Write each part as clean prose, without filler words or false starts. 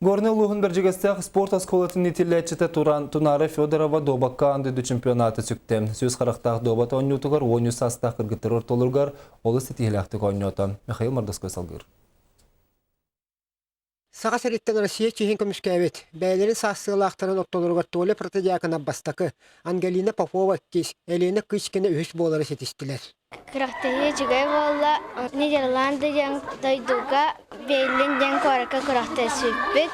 Горнай улууһун Бэрдьигэстээх спорт оскуолатын иитиллээччитэ Туран Тунаара Федорова дуобакка аан дойду чемпионата сүктэ. Сүүс харахтаах дуобат оонньуутугар 13 саастаах кыргыттар ортолоругар олус ситиһиилээхтик оонньоото. Михаил Мордовской салгыыр. Саха сириттэн Россия чиһин көмүскээбит, бэйэлэрин саастыылаахтарын ортолоругар Толя Протодьяконов бастакы, Ангелина Попова иккис, Елена Кычкина үһүс буолары ситистилэр. Күрэхтэһии үчүгэй буолла. Нидерланды диэн дойдуга Берлин диэн куоракка күрэхтэспиппит.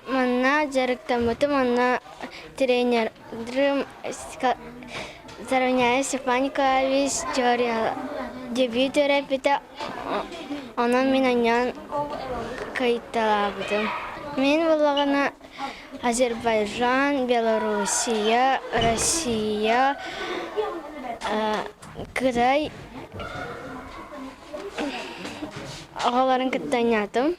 Манна дьарыктаммытым, онно тренерым Заровняев Степан Николаевич теория дебют үөрэппитэ. Онон мин анньан кыайталаабытым. Мин буоллаҕына Азербайджан, Белоруссия, Россия, Кытай оҕолорун кытта оонньоотум.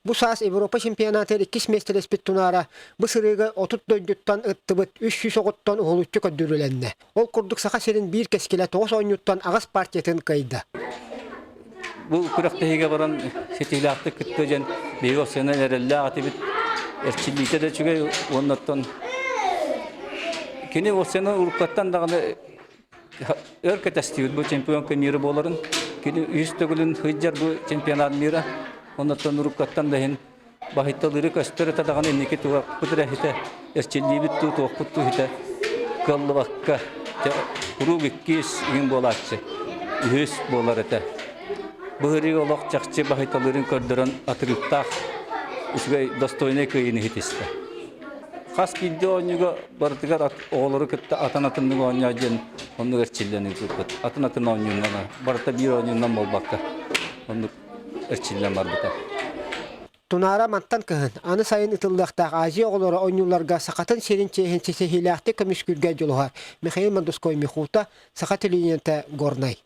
Бу саас Европа чемпионатыгар иккис миэстэлэспит Тунаара бу сырыыга 30 дойдуттан ыттыбыт 300 оҕоттон уһулуччу көрдөрүүлэннэ. Ол курдук Саха сирин биир кэскилэ тоҕус оонньууттан аҕыс партиятын кыайда. Бу күрэхтэһиигэ баран ситиһиилээхтик кыттыа диэн биһиги оссыана эрэллээх этибит. Эрчиллиитэ да үчүгэй уонна оттон кини оссыана уруккаттан даҕаны өр кэтэстибит бу чемпионка мира буоларын. Кини үһүс төгүлүн сылдьар бу чемпионат мира. Оннуттан уруккаттан да иһин баһыйталыыры көстөр этэ даҕаны инники туохпут эрэ иһитэ эрчиллиибит дуу туохпут дуу иһитэ кыаллыбакка куруук иккис иҥин буолааччы үһүс буолар этэ. Быһырыы олох чахчы баһыйталыырын көрдөрөн атырыктаах үчүгэй достойнай кыайыыны иһитистэ. Хас биирдии оонньууга барытыгар оҕолору кытта атын-атыннык оонньоо диэн оннук эрчиллэн ыыппыппыт. Атын-атын оонньууннан, барыта биир оонньуунан буолбакка, оннук эрчиллэн барбыта. Тунаара мантан кыһын, аны сайын ытыллыахтаах Азия оҕолоро оонньууларга Сахатын сирин чиэһин ситиһиилээхтик көмүскүүргэ дьулуһар Михаил Мандуской Михута, Саха телевидениета, Горнай.